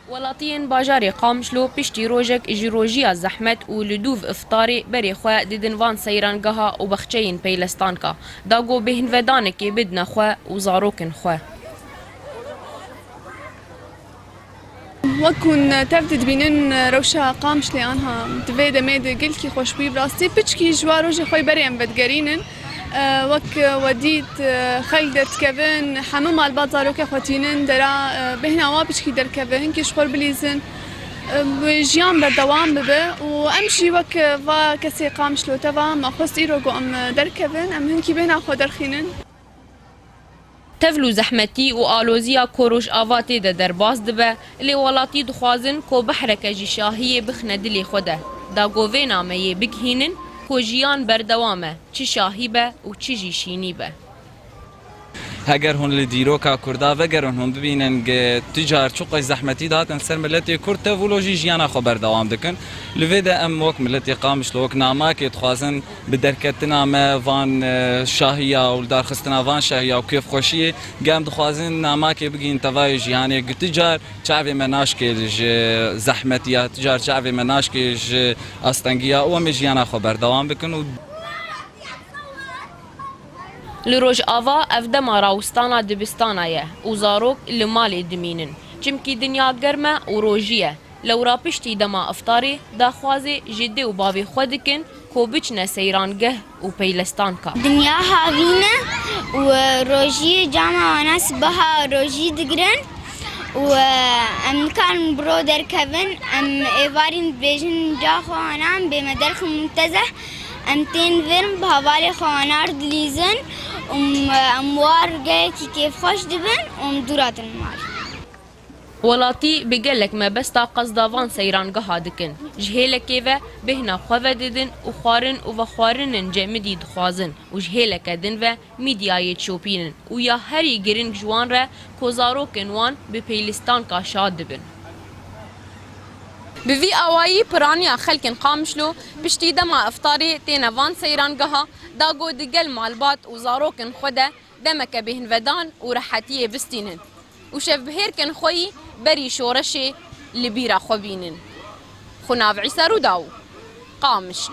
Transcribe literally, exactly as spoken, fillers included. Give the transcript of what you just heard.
Welatiyên bajarê Qamişlo piştî rojek ji rojiya zehmet û li dûv iftarê berê xwe didin van seyrangeha û bexçeyên peylestanka, da ku bêhnvedanekê bidine xwe û zarokên xwe. Wek hûn tev didibînin, rewşa Qamişlê anha di vê demê de gelkî xweş bûyî. Bi rastî piçkî ji wa rojê xwe berê em vedigerînin. E, wek we dît, e, xelk derdikevin, hemû malbat zarokê xwe tînin dera, e, bêhna wa piçkî derkeve, hinkî ji xwe bilîzin, e, wê jiyan berdewam bibe û em jî wek va kesê Qamişlo teva me xwest îro ku em derkevin, em hinkî bêhna xwe derxînin. Tevl û zehmetî û aloziya ku Rojava tê de derbas dibe, lê welatî dixwazin ku behreke ji şahiyê bixine dilê xwe de, da ku vê nameyê bigihînin ku jiyan berdewam e, çi şahî be û çi jî şînî be. Heger hûn li dîroka Kurda vegerin, hûn bibînin ku tu car çiqas zehmetî dihatin ser miletê Kurd, tevlo jî jiyana xwe berdewam dikin. Li vê de em wek miletê Qamişlo, wek namakê dixwazin bi derketina me van, e, şahiya û li darxistina van şahiya û kêfxweşiyê, em dixwazin namakê bigihîn tevayê jiyanê, ku tu car çavê me naşkê ji zehmetiya, tu car çavê me naşkê ji astengiya û em ê jiyana xwe berdewam bikin û Li Rojava ev dema rawistana dibistana ye û zarok li malê dimînin. Çimkî dinya germ e û rojî ye. Lewra piştî dema iftarê daxwazê ji dê û bavê xwe dikin ku biçine seyrangeh û peylestanka. Dinya havîn e û rojî cama wana sibeha rojî digirin û em nikarin bi ro derkevin. Em êvarîn dibêjin ca xwe wana em bê me derxin mutezeh. Em tên vir bi hevalê xwe wana re dilîzin û em war gelekî kêfxweş dibin û em dûr hatin malê. Welatî bi gelek mebesta qesda van seyrangeha dikin. Ji hêlekê ve bêhna xwe vedidin û xwarin û vexwarinên cemidî dixwazin û ji hêleke din ve mîdyayê çopînin û ya herî giring ji wan re ku zarokên wan bi peylistanka şa dibin. Bi vî awayî piraniya xelkên Qamişlo piştî dema iftarê têne van seyrangeha, da ku digel malbat û zarokên xwe de demeke bêhnvedan û rehetiyê bistînin û şevbihêrkên xwe yî berî şoreşê li bîra xwe bînin. Xunav Îsa Rûdaw, Qamişlo.